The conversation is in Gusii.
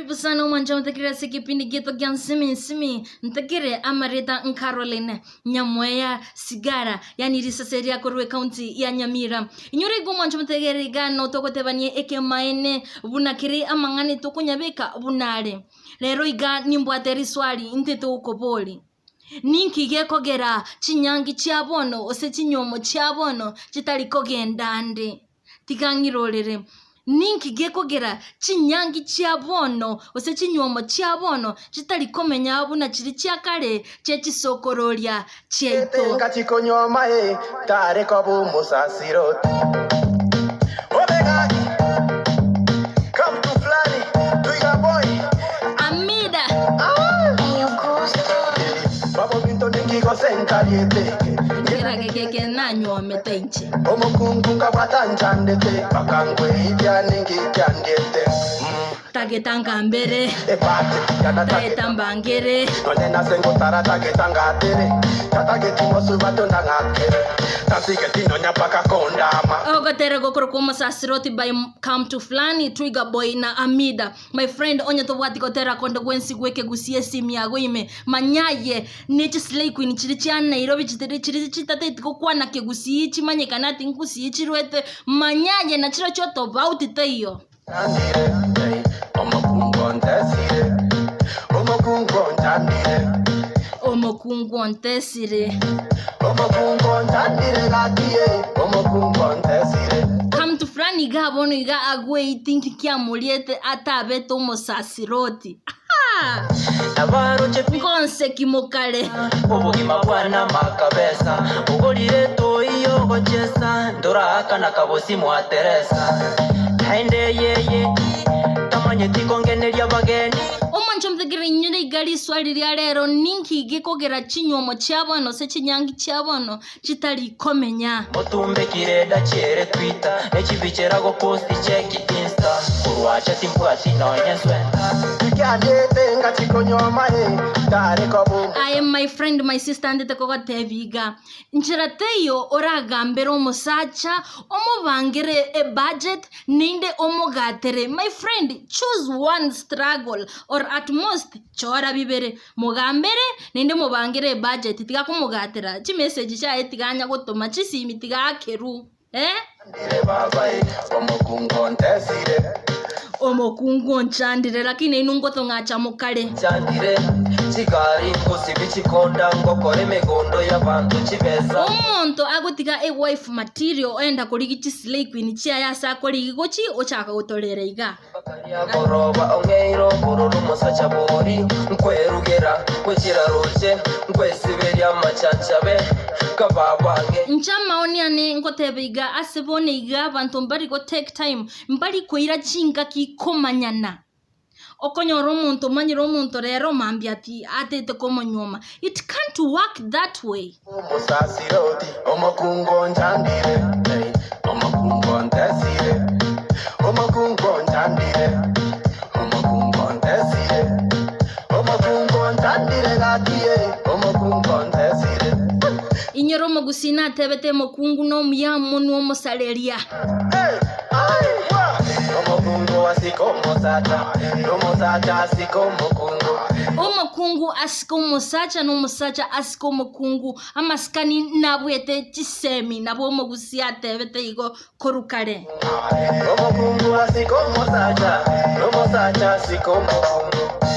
Karibu sana omwancha omotegerere ase ekepindi gieto gia Nsimi Nsimi. Ntegere amareta Caroline Nyamweya Sigara, yaani risase riakorwa ecounty ya Nyamira. Inyore iga omwancha omotegerere iga notogotebanie ekemaene buna kere amang'ana tokonyabeka buna are. Rero iga nimbwate riswali intete gokobori. Ninki gekogera chinyangi chia bono gose chinywomo chia bono chitari kogenda ande? Tiga ng'irorere. Ninki gekogera chinyangi chia bono gose chinywomo chia bono chitari komenya buna chiria chia kare chie chisokororia chiaito? Engaki konyuoma e, tare koba omosasiroti. Obe gaki, come to fulani, twiga boy. Amida. Babo binto ninki gose nkariete. Kera gekeke nanywomete inche. Omokungu nkabwata nchandete, bakangweibia ninki kiandiete. Tageta ngambere, Ebati yana tageta mbangere. Nonye nase ngotara tageta ngatere, tatageti mosubato ndang'akere, tasigeti nonya paka kondama. Ogotera gokorokwa omosasiroti by Come to Fulani, Twiga Boy na Amida. My friend onye tobwati gotera konde gwensi gw'ekegusi esimi yago ime, manya aye ne chislay queen chiria chia Nairobi chitiri chiria chitateti gokwana kegusii chimanyekane ati ngusii chirwete, manya aye nachirochio tobauti teiyo. Nchandire, ey, omokungu ontesire, omokungu onchandire. Omokungu ontesire. Omokungu onchandire gaki ey, omokungu ontesire. Kamto fulani iga bono iga agweiti nki kiamoriete atabete omosasiroti. Ahaa! Nabaroche pi Nkonseki mokare. obogima bwane amakabesa, ogorire etoi y'ogochesa, ntoraakana kabosi mwa Teresa. Naende yeye tamanyeti kongeneria abageni. Omonche omotegerere inyore iga riswali ria rero, ninki gekogera chinywomo chia bono ase chinyangi chia bono chitari komenya? Motumbekire dachiere Twitter, ne chibicha eragoposti cheki Insta, korwa acha timbwati nonye nswenta. Tikiandiete ngachia konyuoma eh, tare koba omo. Aye my friend my sister ndete kogotebia iga, nchera teiyo oragambere omosacha omobangere ebudget naende omogatere, my friend choose one struggle or at most chora bibere, mogambere naende mobangere ebudget tiga komogatera chimessage chiaye tiga anya gotoma chisimi tiga akerwu eh. Ndire baba eh, omokungu ontesire. Omokungu onchandire lakini inwe ngotong'acha mokare. Nchandire chigari ngosibi chikonda ngokora emegondo y'abanto chibesa. Omonto agotiga e wife material oenda korigi chi slay queen chiaye ase akorigi gochi ochaka gotorera iga. Bakaria koroba ong'eire obororo omosacha bori, nkwerugera gochira roche, nkwesiberia amachanchabe kababa ang'e. Inche amaoni ane ngoteba iga ase bono iga abanto mbari go take time mbari koira chingaki komanyana. Okonyora omonto omanyire omonto rero mambia ati atete komonyuoma it can't work that way. Omosasiroti, omokungu onchandire, ey, omokungu ontesire, omokungu onchandire, omokungu ontesire, omokungu onchandire gaki ey, omokungu ontesire. Inyora omogusii natebete mokungu nomuya monwe omosareria. Hey, ai, wa. Omokungu asike omosacha, nomosacha asike omokungu. Omokungu asike omosacha na omosacha asike omokungu, amasikani nabwete chisemi, nabo omogusii atebete igo korwa kare. Omokungu asike omosacha, nomosacha asike omokungu.